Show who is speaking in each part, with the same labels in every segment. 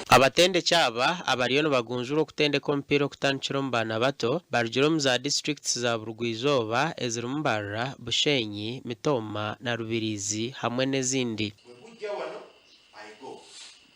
Speaker 1: Abatendeki aba abariyo nibagunjura okutendeka omupiira okutandikira omu baana bato barugire omu za disiturikiti za Burugwa-izooba ezirimu Mbarara, Bushenyi, Mitooma na Rubirizi hamwe n'ezindi.
Speaker 2: Bwe nkujja wano I go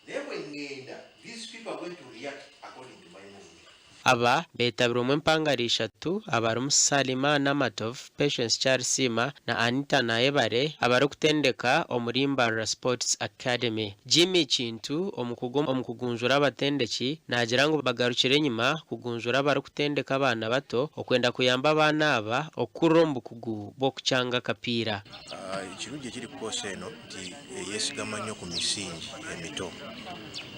Speaker 2: naye bwe ngenda these people are going to react according to my movement.
Speaker 1: Aba beetabirwemu empangare ishatu abarimu Salima Namatov, Patience Kyarisiima na Anita Nayebare abarikutendeka omuri Mbarara Sports Academy. Jimmy Kintu, omukugu omu kugunjura abatendeki, naagira ngu bagarukire enyima kugunjura abarikutendeka abaana bato okwenda kuyamba abaana aba okukurira omu bukugu bw'okukyanga akapiira.
Speaker 2: Ekirungi ekiri ku koosi eno nti eyesigama nnyo ku misingi emito.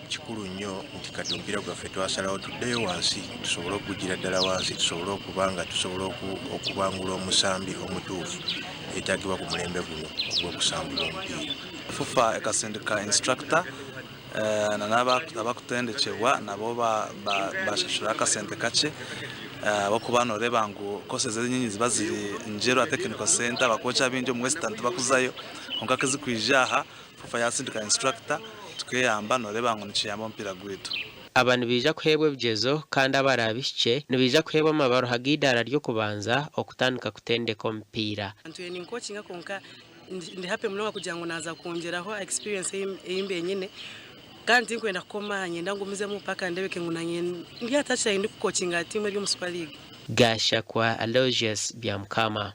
Speaker 2: Kikulu nnyo nti kati omupiira gwaffe twasalawo tuddeyo wansi tusobole okugugira ddala wansi tusobole okuba nga tusobola okubangula omusambi omutuufu eyeetaagibwa ku mulembe guno ogw'okusambula omupiira.
Speaker 3: FUFA ekasindika instructor na n'abakutendekyebwa nabo bashashura akasente kakye ahabw'okuba noreeba ngu courses enyingi niziba ziri Njeru Technical Centre, abakocha abaingi omu Western tibakuzayo kwonka ku zirikwija aha FUFA yasindika instructor tukeyamba noreeba ngu nikiyamba omupiira gwaitu.
Speaker 1: Aba nibaija kuheebwa ebigyezo kandi abaraabihikye nibaija kuheebwa amabaruha g'eidaara ry'okubanza okutandika kutendeka omupiira.
Speaker 4: Ntwire ninkokinga kwonka ndi happy munonga kugira ngu naaza kwongyeraho aha experience ei mbaire nyine kandi tinkwenda kukoma aha niinyenda ngumizemu paka ndebeke ngu nanye ndi aha touchline ndikukokinga tiimu eri omu super league.
Speaker 1: Gashakwa Aloysius Byamukama.